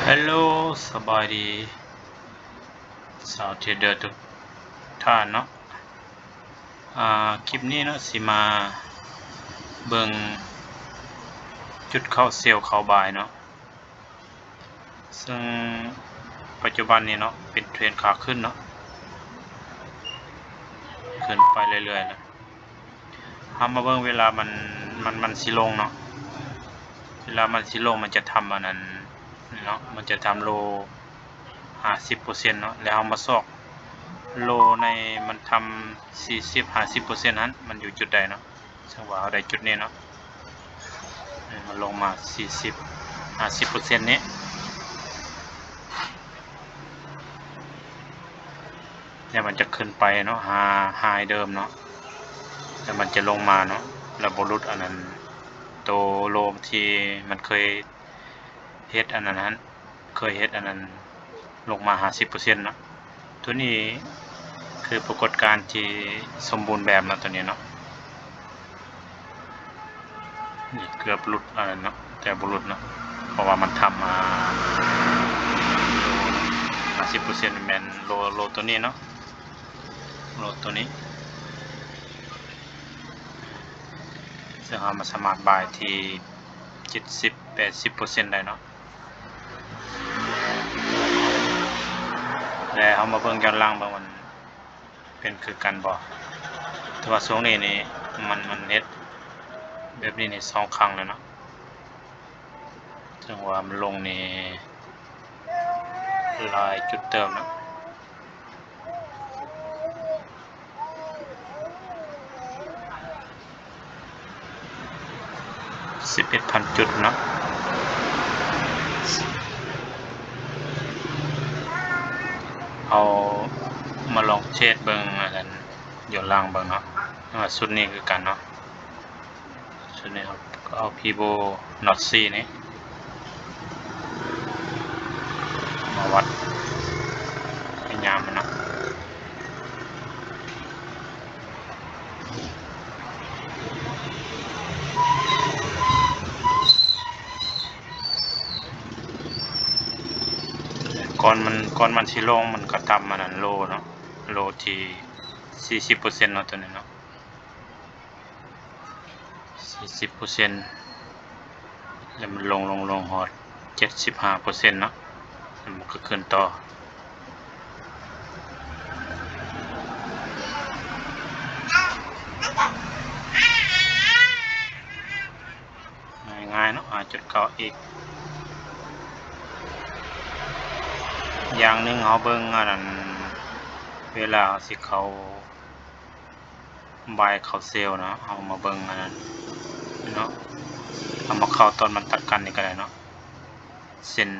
ເຮລໂລ ສະບາຍດີຊາວເທຣດເດີທຸກທ່ານເນາະ. ອາ ຄລິບນີ້ເນາະ ຊິມາເບິ່ງຈຸດເຂົ້າເຊວເຂົ້າບາຍເນາະ ເຊິ່ງປັດຈຸບັນນີ້ເນາະ ເປັນເທຣນຂາຂຶ້ນເນາະ ຂຶ້ນໄປເລື້ອຍໆ ແລ້ວ ເຮົາມາເບິ່ງເວລາມັນ ມັນ ມັນຊິລົງເນາະ. ເວລາມັນຊິລົງ ມັນຈະທຳອັນນັ້ນເນາະ ມັນຈະທຳໂລຫ້າສິບເປີເຊັນເນາະ ແລ້ວເຮົາມາຊອກໂລໃນມັນທຳສີ່ສິບ ຫ້າສິບເປີເຊັນຫັ້ນ ມັນຢູ່ຈຸດໃດເນາະ. ເຊິ່ງວ່າເຮົາໄດ້ຈຸດນີ້ເນາະ ມັນລົງມາສີ່ສິບ ຫ້າສິບເປີເຊັນນີ້ ແລ້ວມັນຈະຂຶ້ນໄປເນາະ ຫາໄຮເດີມເນາະ ແລ້ວມັນຈະລົງມາເນາະ ແລ້ວບໍ່ຫຼຸດອັນນັ້ນ ໂຕໂລທີ່ມັນເຄີຍເຮັດອັນນັ້ນຫັ້ນ ເຄີຍເຮັດອັນນັ້ນ ລົງມາຫ້າສິບເປີເຊັນເນາະ. ໂຕນີ້ຄືປາກົດການທີ່ສົມບູນແບບເນາະ ໂຕນີ້ເນາະ. ນີ້ເກືອບຫຼຸດອັນນັ້ນເນາະ ແຕ່ບໍ່ຫຼຸດເນາະ ເພາະວ່າມັນທຳມາຫ້າສິບເປີເຊັນ ແມ່ນໂລ ໂລໂຕນີ້ເນາະ ໂລໂຕນີ້ ເຊິ່ງເຮົາມາສາມາດບາຍທີ່ເຈັດສິບ ແປດສິບເປີເຊັນໄດ້ເນາະ. ແລະ ເຮົາມາເບິ່ງຍ້ອນຫຼັງເບິ່ງມັນ ເປັນຄືກັນບໍ່? ແຕ່ວ່າຊ່ວງນີ້ນີ້ ມັນ ມັນເຮັດແບບນີ້ນີ້ສອງຄັ້ງແລ້ວເນາະ ເຊິ່ງວ່າມັນລົງນີ້ຫຼາຍຈຸດເຕີບເນາະ ສິບເອັດພັນຈຸດເນາະ. ເຮົາມາລອງເທຣດເບິ່ງອັນນັ້ນ ຍ້ອນຫຼັງເບິ່ງເນາະ ວ່າຊຸດນີ້ຄືກັນເນາະ ຊຸດນີ້ເຮົາເອົາພີໂບນອດສີ່ນີ້ມາວັດ ພະຍາຍາມມັນເນາະ. ກ່ອນມັນ ກ່ອນມັນຊິລົງ ມັນກໍທຳອັນນັ້ນໂລເນາະ ໂລທີ່ສີ່ສິບເປີເຊັນເນາະ ໂຕນີ້ເນາະ ສີ່ສິບເປີເຊັນ ແລ້ວມັນລົງ ລົງ ລົງຮອດເຈັດສິບຫ້າເປີເຊັນເນາະ ແລ້ວມັນກໍຂຶ້ນຕໍ່. ງ່າຍໆເນາະ ຫ້າຈຸດເກົ້າເອັກ. ຢ່າງໜຶ່ງເຮົາເບິ່ງອັນນັ້ນ ເວລາເຮົາຊິເຂົ້າ ບາຍເຂົ້າເຊວເນາະ ເຮົາມາເບິ່ງອັນນັ້ນເນາະ ເຮົາມາເຂົ້າຕອນມັນຕັດກັນນີ້ກໍໄດ້ເນາະ ເສັ້ນ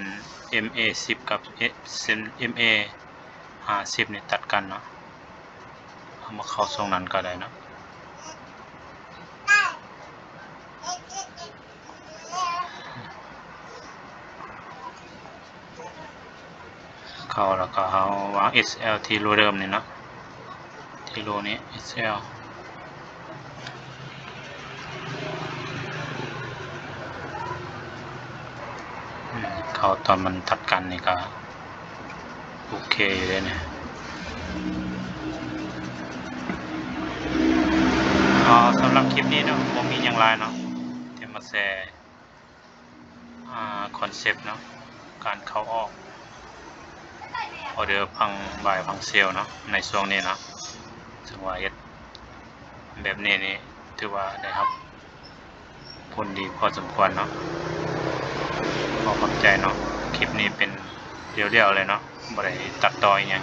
ເອັມເອສິບກັບເອ ເສັ້ນເອັມເອຫ້າສິບນີ້ຕັດກັນເນາະ ເຮົາມາເຂົ້າຊ່ວງນັ້ນກໍໄດ້ເນາະ. ເຂົ້າແລ້ວກໍເຮົາວາງເອສແອລທີ່ໂລເດີມນີ້ເນາະ ທີ່ໂລນີ້ເອສແອລ ອືມ ເຂົ້າຕອນມັນຕັດກັນນີ້ກໍ ໂອເຄຢູ່ເດ້ນີ້. ເອົາ ສຳລັບຄລິບນີ້ເນາະ ບໍ່ມີຫຍັງຫຼາຍເນາະ ທີ່ມາແຊ ອາ ຄອນເຊັບເນາະ ການເຂົ້າອອກອໍເດີ ຝັ່ງບາຍຝັ່ງເຊວເນາະ ໃນຊ່ວງນີ້ເນາະ ເຊິ່ງວ່າເຮັດແບບນີ້ນີ້ ຖືວ່າໄດ້ຮັບ ຜົນດີພໍສົມຄວນເນາະ. ຂໍຂອບໃຈເນາະ ຄລິບນີ້ເປັນດຽວໆເລີຍເນາະ ບໍ່ໄດ້ຕັດຕໍ່ອີ່ຫຍັງ.